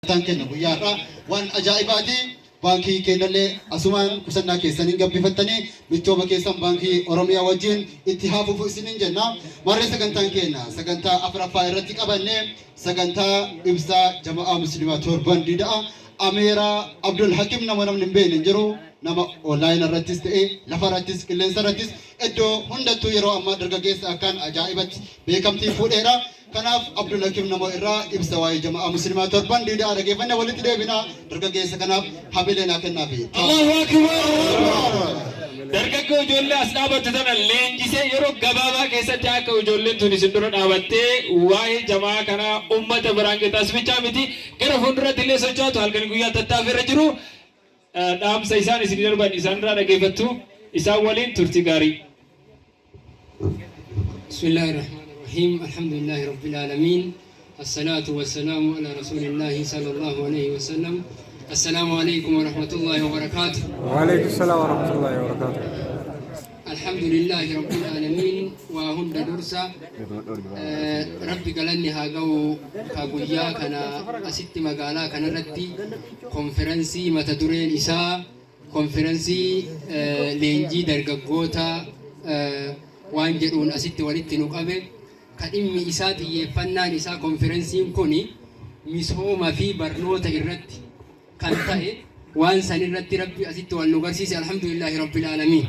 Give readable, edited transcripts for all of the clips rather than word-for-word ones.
Sagantaan keenya guyyaa har'aa waan ajaa'ibaati. Baankii keenyallee asumaan qusannaa keessaniin gabbifattanii michooma keessan Baankii Oromiyaa wajjin itti haa fufu isiniin jenna. Maarree sagantaan keenya sagantaa afraffaa irratti qabanne sagantaa ibsaa jama'aa musliimaa torban dida'a Ameeraa Abdul Hakim nama namni hin beekne hin jiru. Nama online irrattis ta'e lafa irrattis qilleensa irrattis iddoo hundattuu yeroo ammaa dargaggeessa akkaan ajaa'ibatti beekamtii fuudheera. Kanaaf Abdulhakim Namo irraa ibsa waa'ee jama'aa muslimaa torban diidaa dhageeffanne walitti deebina. Dargaggeessa kanaaf hamilee naa kennaafi. Allahu Akbar! Dargaggoo ijoollee as dhaabattu tana leenjisee yeroo gabaabaa keessatti akka ijoolleen tun isin dura dhaabattee waa'ee jama'aa kanaa ummata biraan geettu as bichaa miti gara fuulduratti illee socho'atu halkanii guyyaa tattaaffii irra jiru dhaamsa isaan isin darban isaan irraa dhageeffattu isaan waliin turtii gaarii. بسم الله الرحمن الرحيم الحمد لله رب العالمين الصلاة والسلام على رسول الله صلى الله عليه وسلم السلام عليكم ورحمة الله وبركاته. وعليكم السلام ورحمة الله وبركاته. الحمد لله رب العالمين وهند درسا ربي قالني هاقو كاقويا كان أست مقالا كان رتي كونفرنسي متدرين إساء Konfiransii leenjii dargaggootaa waan jedhuun asitti walitti nu qabe ka dhimmi isaa xiyyeeffannaan isaa konfiransiin kuni misooma fi barnoota irratti kan ta'e waan san irratti Rabbi asitti wal nu garsiise alhamdulillaahi rabbil aalamiin.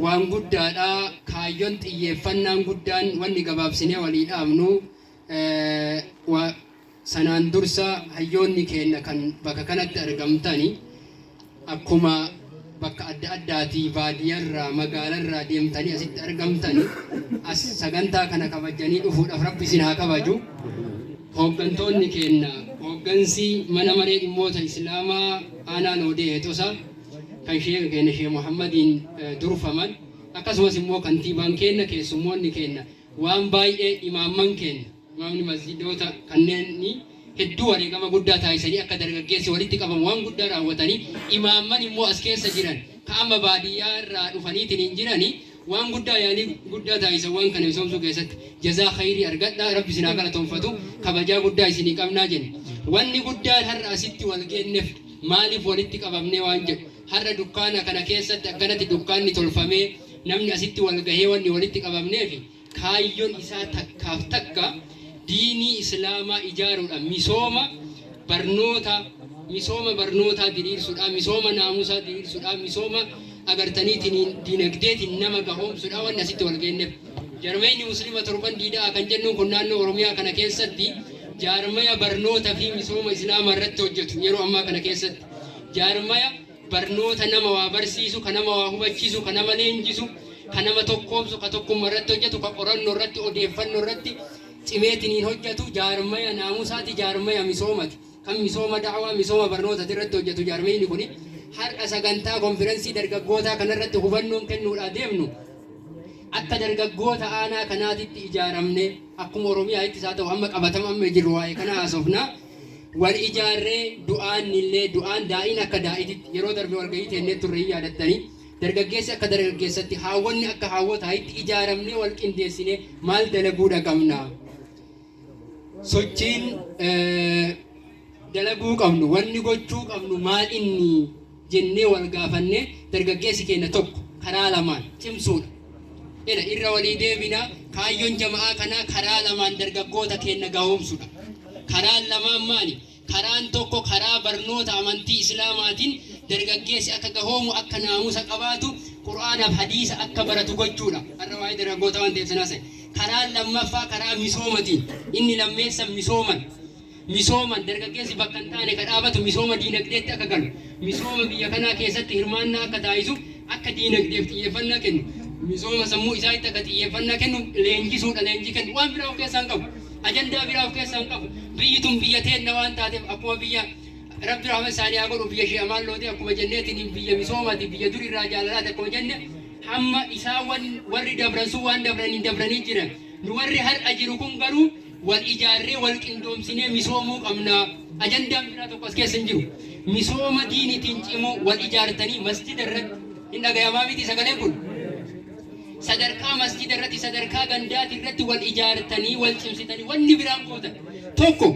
Waan guddaadha kaayyon xiyyeeffannaan guddaan wanni gabaabsinee walii dhaamnu Sanaan dursa hayyoonni keenna kan bakka kanatti argamtani akkuma bakka adda addaatii baadiyarraa magaalarraa deemtanii asitti argamtani as sagantaa kana kabajjanii dhufuudhaaf Rabbi isin haa kabaju. Hooggantoonni keenna hooggansi mana maree dhimmoota Islaamaa aanaa Loodee Heexosaa kan sheeka keenna Sheek Muhammadiin durfaman akkasumas immoo kantiibaan keenna keessummoonni keenna waan baay'ee imaamman keenna Imaamni masjidoota kanneenii hedduu wareegama guddaa taasisanii akka dargaggeessi walitti qabamu waan guddaa raawwatanii imaamman immoo as keessa jiran ka amma baadiyyaa irraa dhufaniitiin jirani waan guddaa yaalii guddaa taasisan waan kana misoomsuu keessatti jazaa khayrii argadhaa rabbi isin haa galatoomfatu kabajaa guddaa isinii qabnaa jenne. Wanni guddaan har'a asitti wal geennef maaliif walitti qabamnee waan jedhu har'a dukkaana kana keessatti akkanatti dukkaanni tolfamee namni asitti wal gahee wanni walitti qabamneefi Kaayyon isaa takkaaf takka diinii Islaamaa ijaaruudha, misooma barnoota, misooma barnootaa diriirsudha, misooma naamusaa diriirsudha, misooma agartaniitiniin dinagdeetiin nama gahoomsudha wanni asitti wal geennef. Jarmayni Muslima Torban Diida'aa kan jennuun kun naannoo Oromiyaa kana keessatti jaarmaya barnoota fi misooma Islaamaa irratti hojjetu yeroo ammaa kana keessatti. Jaarmaya barnoota nama waa barsiisu, ka nama waa hubachiisu, ka nama leenjisu, ka nama tokkoomsu, ka tokkumma irratti hojjatu, ka qorannoo irratti, odeeffannoo irratti cimeetiniin hojjatu, jaarmaya naamusaati, jaarmaya misoomati. Kan misooma da'waa, misooma barnootati irratti hojjatu jaarmayni kuni har'a sagantaa konfiransii dargaggootaa kanarratti hubannoon kennuudhaa deemnu akka dargaggoota aanaa kanaatitti ijaaramne akkuma Oromiyaattis haa ta'u amma qabatama amma jirru waa'ee kana haasofna. Wal ijaarree du'aannillee du'aan daa'iin akka daa'ititti yeroo darbe walgahii teennee turre hin yaadattanii dargaggeessi akka dargaggeessatti haawwanni akka haawwotaayitti ijaaramnee wal qindeessinee maal dalaguudha qabna. Sochiin dalaguu qabnu wanni gochuu qabnu maal inni jennee wal gaafannee dargaggeessi keenya tokko karaa lamaan cimsuudha. Ila irra walii deebina kaayyoon jama'aa kanaa karaa lamaan dargaggoota keenna gahoomsudha. Karaan lamaan maali? Karaan tokko karaa barnoota amantii Islaamaatiin dargaggeessi akka gahoomu, akka naamusa qabaatu, Qur'aanaaf hadiisa akka baratu gochuudha. Har'a waa'ee dargaggoota waan ta'eef sanaa Karaan lammaffaa karaa misoomatiin. Inni lammeessan misooman. Misooman dargaggeessi bakka hin taane ka dhaabatu misooma diinagdeetti akka galu, misooma biyya kanaa keessatti hirmaannaa akka taasisu, akka diinagdeef xiyyeeffannaa kennu, misooma sammuu isaatti akka xiyyeeffannaa kennu leenjisuudha leenjii kennu. Waan biraa of keessaa hin qabu. Ajandaa biraa of keessaa hin qabu. Biyyi tun biyya teenna waan taateef akkuma biyya Rabbi rahmata isaanii haa godhu biyya Shee Amaan Lootee akkuma jenneetiin biyya misoomaati biyya dur irraa jaalalaati akkuma jenne hamma isaan warri dabran sun waan dabraniin dabranii jiran. Nu warri har'a jiru kun garuu wal ijaarree wal qindoomsinee misoomuu qabna. Ajandaan biraa tokko as keessa hin jiru. Misooma diinitiin cimuu wal ijaartanii masjida irratti hin dhagayamaa miti sagaleen kun. Sadarkaa masjida irratti sadarkaa gandaati irratti wal ijaartanii wal cimsitanii wanni biraan gootan tokko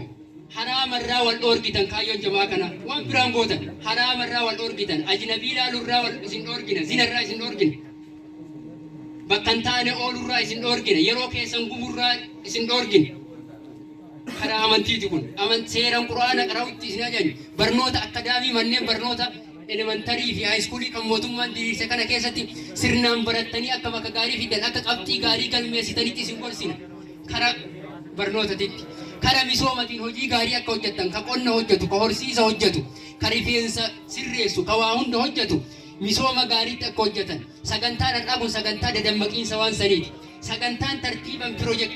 hara Haraamarraa wal dhoorgitan. Kaayyoon jamaa kana waan biraan gootan, haraamarraa wal dhoorgitan, ajnabii ilaaluurraa wal isin dhoorgina, zinarraa isin dhoorgina, bakka hin taane oolurraa isin dhoorgina, yeroo keessan guburraa isin dhoorgina. Karaa amantiiti kun. Seeraan Qura'aana qara'utti isin ajajna. Barnoota akadaamii, manneen barnoota elementary fi high schoolii kan mootummaan diriirse kana keessatti sirnaan barattanii akka bakka gaarii fidan, akka qabxii gaarii galmeessitanitti isin gorsina. Karaa barnootatitti. Kara misoomatiin hojii gaarii akka hojjettan, ka qonna hojjetu, ka horsiisa hojjetu, ka rifeensa sirreessu, ka waa hunda hojjetu, misooma gaariitti akka hojjetan. Sagantaan har'aa kun sagantaa dadammaqiinsa waan saniiti. Sagantaan tartiiban piroojeektii.